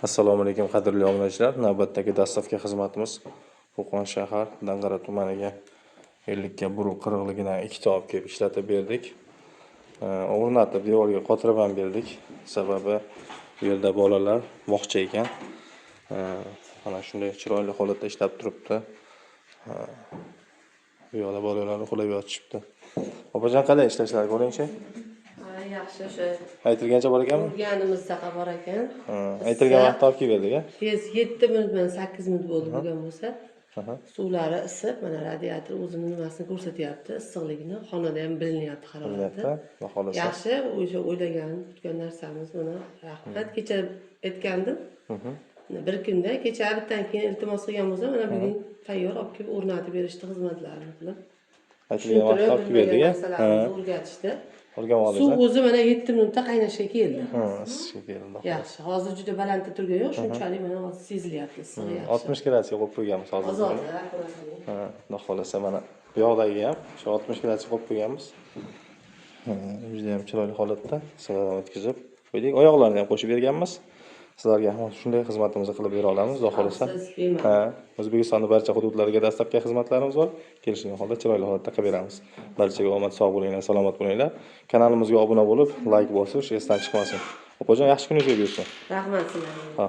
Assalomu alaykum, qadrli obunachilar. Navbatdagi доставка xizmatimiz Qo'qon shahar, Dang'ara tumaniga 50 ga 1,40 ligidan ikkita olib kelib ishlatib berdik. O'rnatib, devorga qotirib ham berdik. Sababi bu yerda bolalar bog'cha ekan. Mana shunday chiroyli holatda ishlab turibdi. Bu yoqda bolalar uxlab yotishibdi. Opajon, qalay ishlashlari, ko'ringchi? Ha, yaxshi, o'sha Aytilgancha bor ekanmi? O'rganimizdaqa bor ekan. Ha, aytilgan vaqtda olib kelib berdik, a? Tez, 7 minut bilan 8 minut bo'ldi bo'lgan bo'lsa. Suvlari isib, mana radiator o'zini nimasini ko'rsatyapti, issiqligini. Xonada ham bilinyapti harorati. Bilinyapti, xudo xohlasa. Yaxshi, o'sha o'ylagan, kutgan narsamiz mana, rahmat. Kecha aytgandim. Bir kunda, kecha bitdan keyin iltimos qilgan bo'lsa, mana bugun tayyor olib kelib o'rnatib berishdi, xizmatlarini qilib. Aytilgan vaqtda olib kelib berdik, bilmagan a? narsalarimizni o'rgatishdi. O'rganib Suv oldingiz, a? o'zi mana 7 minutda qaynashga keldi. Ha, isishga keldi, xudo xohlasa. Yaxshi. Hozir juda balandda turgani yo'q, shunchalik mana hozir sezilyapti issig'i, yaxshi. 60 gradusga qo'yib qo'yganmiz hozir. Ozoda, akkuratно. Ha, xudo xohlasa, mana bu yoqdagi ham shu 60 gradusga qo'yib qo'yganmiz. Ha, juda ham chiroyli holatda sinovdan o'tkazib qo'ydik. Oyoqlarini ham qo'shib berganmiz. Sizlarga ham shunday xizmatimizni qilib bera olamiz, xudo xohlasa. Xavfsiz, bemalol. Ha, O'zbekistonning barcha hududlariga доставка xizmatlarimiz bor. Kelishgan holda, chiroyli holatda qilib beramiz. Barchaga omad, sog' bo'linglar, salomat bo'linglar. Kanalimizga obuna bo'lib, layk bosish esdan chiqmasin. Opajon, yaxshi kuningizga buyursin. Rahmat sizlarga. Ha.